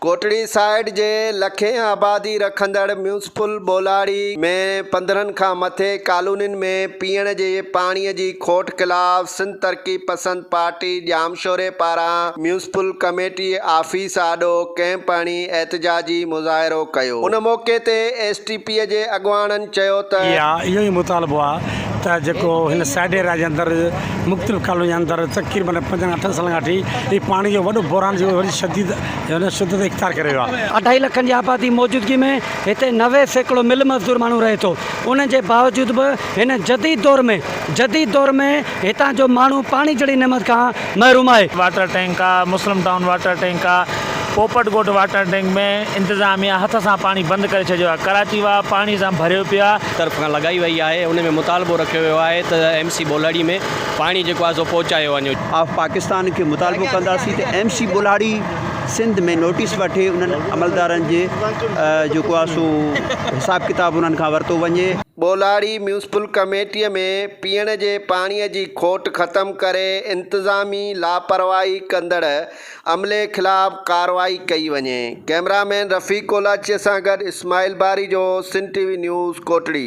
Kotri side جي لکين آبادي رکندڙ ميونسپل ٻولهاڙي ۾ 15 کان مٿي ڪالونين ۾ پيئڻ جي پاڻي جي کوٽ خلاف سنڌ ترقي پسند پارٽي ڄامشوري پاران ميونسپل ڪميٽي آفيس آڏو ڪئمپ هڻي احتجاجي مظاهرو ڪيو ان موقعي تي ايس ٽي پي جي اڳواڻن چيو ته. اهو ئي مطالبو آهي ته جيڪو هن سائيڊ ايريا جي اندر مختلف ڪالوني جي اندر تقريبن پنجن کان اٺن سالن کان وٺي هي پاڻي جو وڏو بحران جيڪو وڏي شديد يعني شدت اختيار ڪري ويو آهي. اڍائي لکن جي آبادي موجودگي ۾ هتي 90% مل مزدور ماڻهو رهي ٿو ان جي باوجود به هن جديد دور ۾ جديد دور ۾ هتان جو ماڻهو پاڻي جهڙي نعمت کان محروم آهي. واٽر ٽينڪ آ، مسلم ٽائون واٽر ٽينڪ آ، پوپٽ ڳوٺ واٽر ٽينڪ ۾ انتظاميا هٿ سان پاڻي بند ڪري ڇڏيو آ، ڪراچي واهه پاڻي سان ڀريو پيو آ. طرف کان لڳائي وئي آهي ان ۾ مطالبو رکيو ويو آهي ته ايم سي ٻولهاڙي ۾ پاڻي جيڪو آهي سو پهچايو وڃي. آف پاڪستان کي مطالبو ڪنداسين ته ايم سي ٻولهاڙي سنڌ ۾ نوٽيس وٺي انهن عملدارن جي جيڪو آهي سو حساب ڪتاب انهن کان ورتو وڃي. ٻولهاڙي ميونسپل ڪميٽي ۾ پيئڻ جي پاڻي جي کوٽ ختم ڪري انتظامي لاپرواهي ڪندڙ عملي خلاف ڪارروائي ڪئي وڃي. ڪئميرا مين رفيق ڪولاچي سان گڏ Ismail Barejo, Sindh T V news, Kotri.